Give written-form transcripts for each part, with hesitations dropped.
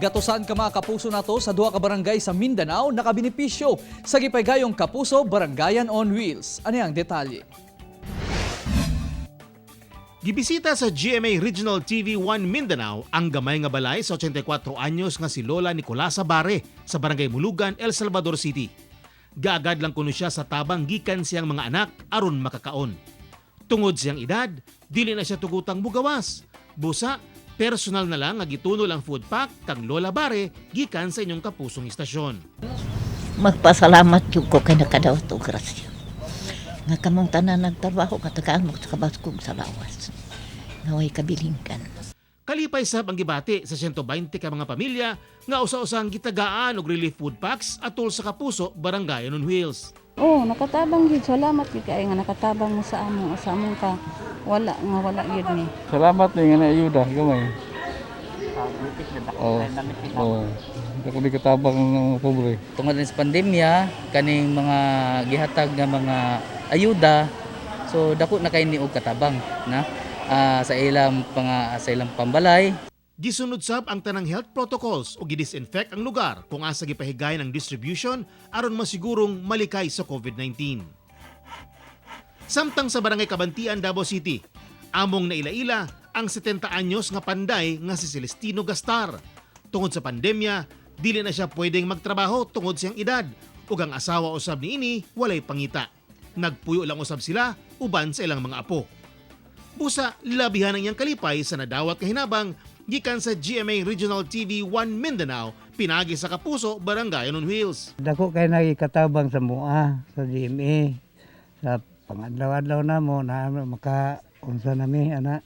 Gatusan ka mga kapuso nato sa duha ka barangay sa Mindanao nakabenepisyo sa gipaygayong Kapuso Barangayan on Wheels. Ani ang detalye? Gibisita sa GMA Regional TV 1 Mindanao ang gamay nga balay sa 84 anyos nga si Lola Nicolasa Bare sa Barangay Mulugan, El Salvador City. Gaagad lang kuno siya sa tabang gikan siyang mga anak aron makakaon. Tungod siyang edad, dili na siya tugutang mugawas. Busa, personal na lang nga gitunol ang food pack kang Lola Bare gikan sa inyong kapusong istasyon. Magpasalamat jud ko kay nakadawat og grasya. Nga kamong tanan nagtrabaho, katagaan mo sa kabaskog sa lawas. Nga way kabilingkan. Kalipay sab ang gibati sa 120 ka mga pamilya nga usa-usang gitagaan og relief food packs atol sa Kapuso Barangay on Wheels. Oh, nakatabang gyud. Salamat gyud kay nga nakatabang mo sa amo, sa among ka wala nga wala gyud ni. Salamat ni nga naayuda gamay. Oo. Oh. Dako di katabang ng mga pobre. Tungod din sa pandemya, kaning mga gihatag nga mga ayuda, so dako na kay ni og katabang na sa ilang pambalay. Gisunod sab ang tanang health protocols ug gidisinfect ang lugar kung asa gipahigayon ang distribution aron masigurong malikay sa COVID-19. Samtang sa Barangay Kabantian, Davao City, among naila-ila ang 70 anyos nga panday nga si Celestino Gastar. Tungod sa pandemya, dili na siya pwedeng magtrabaho tungod siyang edad ug ang asawa usab niini walay pangita. Nagpuyo lang usab sila uban sa ilang mga apo. Busa, labihan ang iyang kalipay sa nadawat nga hinabang gikan sa GMA Regional TV 1 Mindanao, pinagi sa Kapuso, Barangay on Wheels. Dako kay nagikatabang sa mua sa GMA sa pangadlaw-adlaw namo na maka unsa nami ana.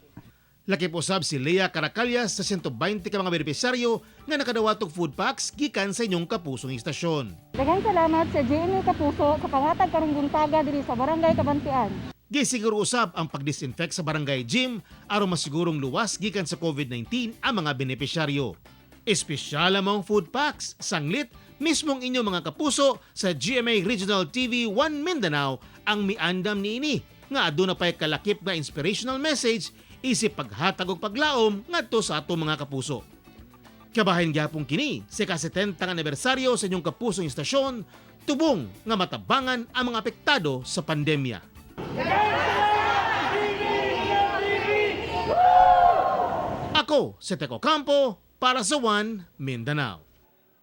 Lakip usab si Lea Caracalyas sa 120 ka mga benepisyaryo nga nakadawat og food packs gikan sa inyong kapusong istasyon. Daghang salamat sa GMA Kapuso sa panghatag karong buntaga diri sa Barangay Kabantian. Gisiguro usab ang pagdisinfect sa barangay gym aron masigurong luwas gikan sa COVID-19 ang mga benepisyaryo. Espesyal ang mga food packs, sanglit mismong inyong mga kapuso sa GMA Regional TV 1 Mindanao ang miandam niini nga aduna pay kalakip nga inspirational message isip paghatag og paglaom ngadto sa ato mga kapuso. Kabahin gyapon kini sa ika-70 nga anibersaryo sa inyong kapusong istasyon, tubong nga matabangan ang mga apektado sa pandemya. Ako si Teko Campo para sa One Mindanao.